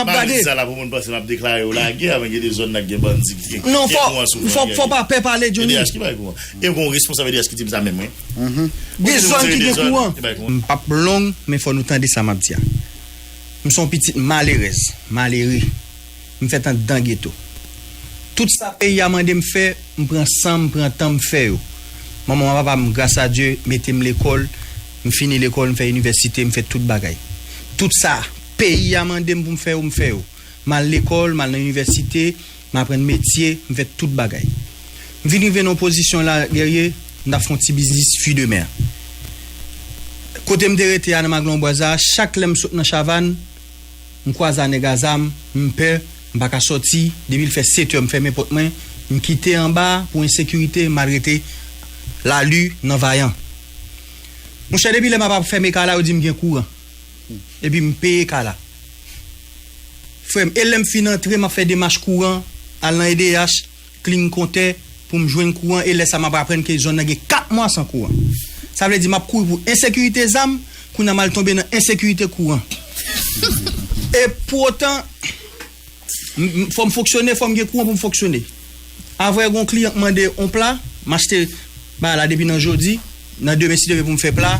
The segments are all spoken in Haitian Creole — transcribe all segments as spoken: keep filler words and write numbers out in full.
M ap gade. Sa la pou moun panse m ap deklare yo lagè, men gen de zòn nan gen bandi ki gen kouran souvan. Non, fò, fò pa pè pale, Johnny. E D H ki bay kouran? E gon responsab E D H ki di m sa menm, wi. Gen zòn ki gen kouran. M p ap long, men fò nou tande sa m ap di a. M se yon pitit malerèz, malere. M fèt anndan geto. Tout sa peyi a mande m fè, m pran san m, pran tan m fè yo. Manman m, papa m, gras a Dye, mete m lekòl, m fini lekòl, m fè inivèsite, m fè tout bagay. Tout sa peyi a mande m pou m fè yo, m fè yo. M al lekòl, m al nan inivèsite, m aprann metye, m fè tout bagay. M vin rive nan yon pozisyon la, Guerrier, m t ap fè yon ti biznis fwi de mè. Kote m te rete a nan Maglon Bwaz la, chak lè m sot nan Chavann, m kwaze a nèg a zam, m pè, m pa ka sòti, depi l fè sèt è m fèmen pòt mwen, m kite anba pou ensekirite, m al rete Lali nan Vayan. Monchè, depi lè m ap fèmen kay la, yo di m gen kouran. Epi m peye kay la. Frè m, e lè m fin antre, m ap fè demach kouran, al nan E D H, kling kontè, pou m jwenn kouran, e lè sa m ap aprann ke zòn nan gen kat mwa san kouran. Sa vle di m ap kouri pou ensekirite zam, kounye a m al tonbe nan ensekirite kouran. E pou otan, m, m, fò m fonksyone, fò m gen kouran pou m fonksyone. Avè gon kliyan k mande on pla, m achte bagay la depi nan jodi, nan demen si Dye vle pou m fè pla,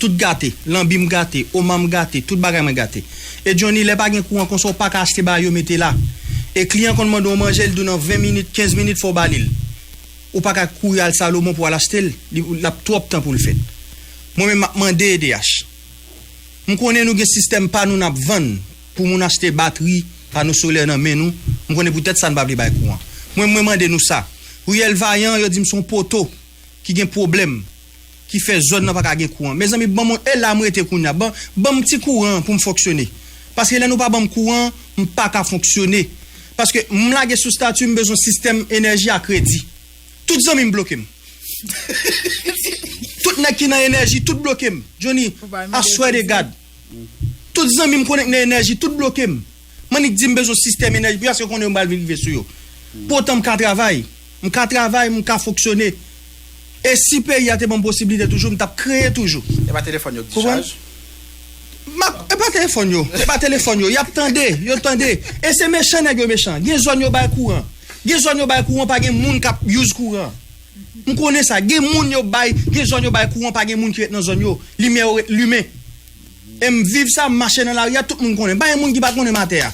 tout gate, lanbi m gate, oma m gate, tout bagay mwen gate. E Johnny, lè pa gen kouran konsa, ou pa ka achte bagay yo mete la. E kliyan konn mande w manje, l di w nan ven minit, kenz minit, fò w ba li l. Ou pa ka kouri al Salomon pou w al achte l, li, l ap twòp tan pou l fèt. Mwen menm, m ap mande E D H. M konnen nou gen sistèm pa nou n ap vann pou moun achte batri, pano solè nan men nou. M konnen poutèt sa n pa vle bay kouran. Mwen, mwen mande nou sa. Riyèl Vayan, yo di m se yon poto ki gen pwoblèm, ki fè zòn nan pa ka gen kouran. Mezanmi, ban mwen, e la m rete kounye a. Ban, ban m ti kouran pou m fonksyone. Paske lè nou pa ban m kouran, m pa ka fonksyone. Paske m lage sou stati, m bezwen sistèm enèji a kredi. Tout zanmi m bloke m. Tout nèg ki nan enèji, tout bloke m. Johnny, I swear to God. Tout zanmi m konnen k nan enèji, tout bloke m. M annik di m bezwen sistèm enèji, paske konnen yo m pral vin rive sou yo. Poutan m ka travay. M ka travay, m ka fonksyone. E si peyi a te ban m posiblite toujou, m t ap kreye toujou. E pa telefòn yo ki chaj? M ap, e pa telefòn yo, e pa telefòn yo. Y ap tande, yo tande. E se mechan nèg yo mechan. Gen zòn yo bay kouran. Gen zòn yo bay kouran, pa gen moun k ap use kouran. M konnen sa. Gen moun yo bay, gen zòn yo bay kouran, pa gen moun ki ret nan zòn yo. Limyè yo ret limen. E m viv sa, m mache nan lari a, tout moun konnen. Pa gen moun ki pa konnen m atè a.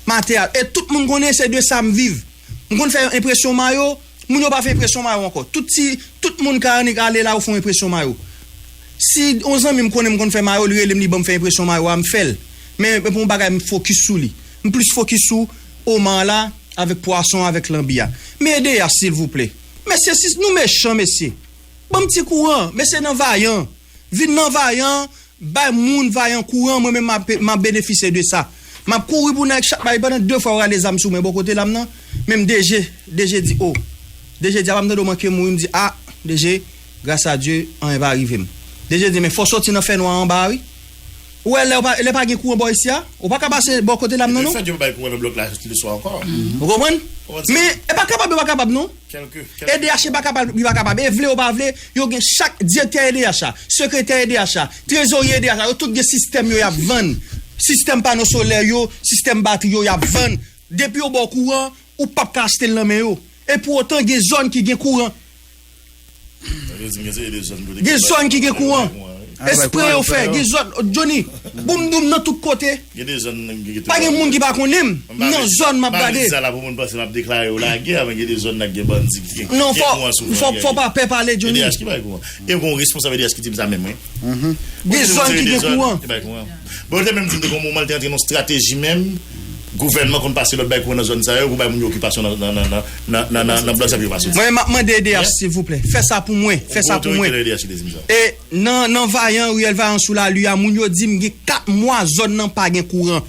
M atè a. E tout moun konnen se de sa m viv. M konn fè enpresyon mayo, moun yo pa fè enpresyon mayo ankò. Tout ti, tout moun ka annik ale la, yo fè yon enpresyon mayo. Si yon zanmi m konnen m konn fè mayo, li rele m, li ban m fè enpresyon mayo a, m fè l. Men, men pou yon bagay, m fokis sou li. M plis fokis sou oman la, avèk pwason, avèk lanbi a. Men E D H, silvouplè. Mesye, si nou mechan, mesye. Ban m ti kouran, mesye nan Vayan. Vin nan Vayan, bay moun Vayan kouran, mwen menm m ap, m ap benefisye de sa. M ap kouri pou nèg chak bay pandan de fwa yo rale zam sou mwen bò kote la m nan, men m D G, D G di, o. D G di, apa m tande w manke mouri, m di, a, D G, gras a Dye, anyen pa rive m. D G di, men fò w sòti nan fènwa anba a, wi. Ou wè, lè w pa, lè pa gen kouran bò isi a, ou pa ka pase bò kote la m nan, non. Fè Dye pa bay kouran nan blòk la, le swa ankò. Ou konprann? Men, e pa kapab, e pa kapab, non. Kèlke, kèlke E D H pa kapab, li pa kapab. E vle ou pa vle, yo gen chak direktè E D H la, sekretè E D H la, trezorye E D H la, yo tout gen sistèm yo y ap vann. Sistèm pano solè yo, sistèm batri yo y ap vann. Depi yo ba w kouran, ou p ap ka achte l nan men yo. E pou otan, gen zòn ki gen kouran. Gen zòn ki gen kouran. Espre yo fè, gen zòn, Johnny, boum doum nan tout kote. Gen de zòn ki gen. Pa gen moun ki pa konnen m. Nan zòn m ap gade. M pa vle di sa la pou moun panse m ap deklare yo lagè, men gen de zòn nan gen bandi ki gen kouran souvan. Non, fò, fò, fò pa pè pale, Johnny. E D H ki bay kouran. E gon responsab E D H ki di m sa menm, wi. Gen zòn ki gen kouran. Bon, yo te menm di m te gon moman, l te antre nan yon estrateji menm. Gouvènman konn pase lòd bay kouran nan zòn sa yo pou bay moun yo okipasyon nan, nan, nan blòk sa pou yo pase. Mwen, m ap mande E D H, silvouplè. Fè sa pou mwen. Fè sa pou mwen. Otorite nan E D H ki te di m sa. E nan, nan Vayan, riyèl Vayan sou Lali a, moun yo di m gen kat mwa zòn nan pa gen kouran.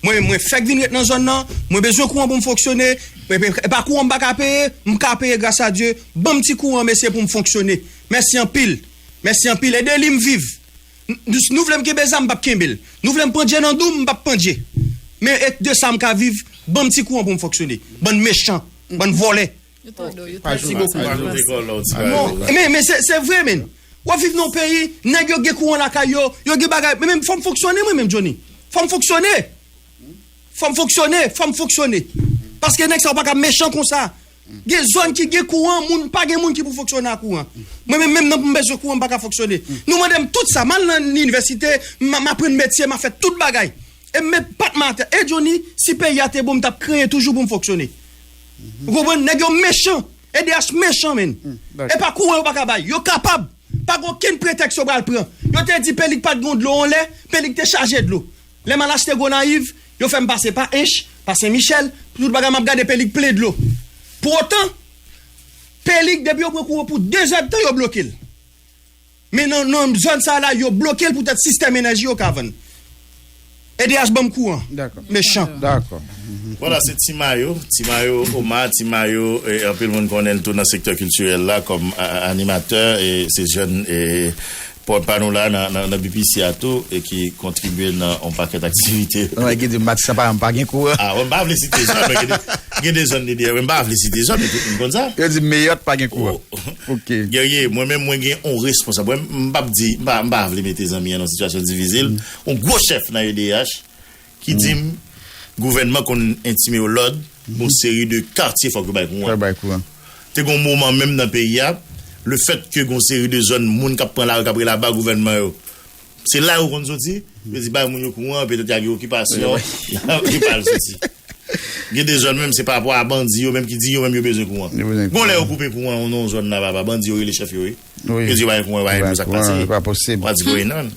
Mwen, mwen fèk vin ret nan zòn nan, mwen bezwen kouran pou m fonksyone. E, e, e pa kouran m pa ka peye, m ka peye gras a Dye. Ban m ti kouran, mesye, pou m fonksyone. Mèsi anpil. Mèsi anpil. E de li m viv. N-, nou, nou vle m kenbe zam, m p ap kenbe l. Nou vle m pandje nan dou m, m p ap pandje. Men e de sa m ka viv, ban m ti kouran pou m fonksyone. Bann mechan, bann vòlè. Yo tande w, yo tande w. Pa jwe, pa jwe. Non, men, men se, se vre, men. W ap viv nan yon peyi, nèg yo gen kouran lakay yo, yo gen bagay. Men, men fò m fonksyone, mwen menm, Johnny. Fò m fonksyone. Fò m fonksyone, fò m fonksyone. Paske nèg sa yo pa ka mechan konsa. Gen zòn ki gen kouran, moun pa gen moun ki pou fonksyone a kouran. Mwen menm, menm nan pou m bezwen kouran, m pa ka fonksyone. Nou mande m tout sa, m al nan inivèsite, m, m aprann metye, m ap fè tout bagay. E m met pat mwen atè. E Johnny, si peyi a te bon, m t ap kreye toujou pou m fonksyone. Ou konprann? Nèg yo mechan. E D H mechan, menn. E pa kouran yo pa ka bay. Yo kapab. Pa gen okenn pretèks yo pral pran. Yo te di Pelik pa t gen dlo yon lè, Pelik te chaje dlo. Lè m al achte Gonayiv, yo fè m pase pa Ench, pa Sen Michèl, tout bagay m ap gade Pelik plen dlo. Pou otan, Pelik, depi yo pran kouran pou de zè d tan, yo bloke l. Men nan, nan zòn sa la, yo bloke l poutèt sistèm enèji yo ka vann. E D H ban m kouran. Dakò. Mechan. Dakò. Vwala, se Ti Mayo, Ti Mayo Omar, Ti Mayo, e, anpil moun konnen l tou nan sektè kiltirèl la kòm a- a- animatè, e se jèn e pòt pa nou la nan, nan, nan B P C a tou, e ki kontribye nan yon pakèt aktivite. Mwen ki di Max sa pa, pa gen kouran. Ah, mwen pa vle site zòn, men gen de, gen de zòn li di, mwen pa vle site zòn, men tout moun konn sa. Yo di Meyòt pa gen kouran. Ok. Guerrier, mwen menm mwen gen yon responsab. Mwen m p ap di, m pa, m pa vle mete zanmi an nan sitiyasyon difisil. Yon gwo chèf nan E D H ki di m gouvènman konn entime yo lòd, yon seri de katye fòk yo bay kouran. Fòk bay kouran. Te gen yon moman menm nan peyi a, lefèt ke gen yon seri de zòn moun k ap pran lari k ap rele aba gouvènman yo. Se la yo konn soti, yo di bay moun yo kouran, petèt y a gen okipasyon, y a gen pa al soti. Gen de zòn menm se pa rapò a bandi yo menm ki di yo menm yo bezwen kouran. Gon lè yo koupe kouran nan yon zòn la papa, bandi yo rele chèf yo wi. Yo di yo pa gen kouran, yo pa gen dlo, sa k pase? Pratik yo ye nan.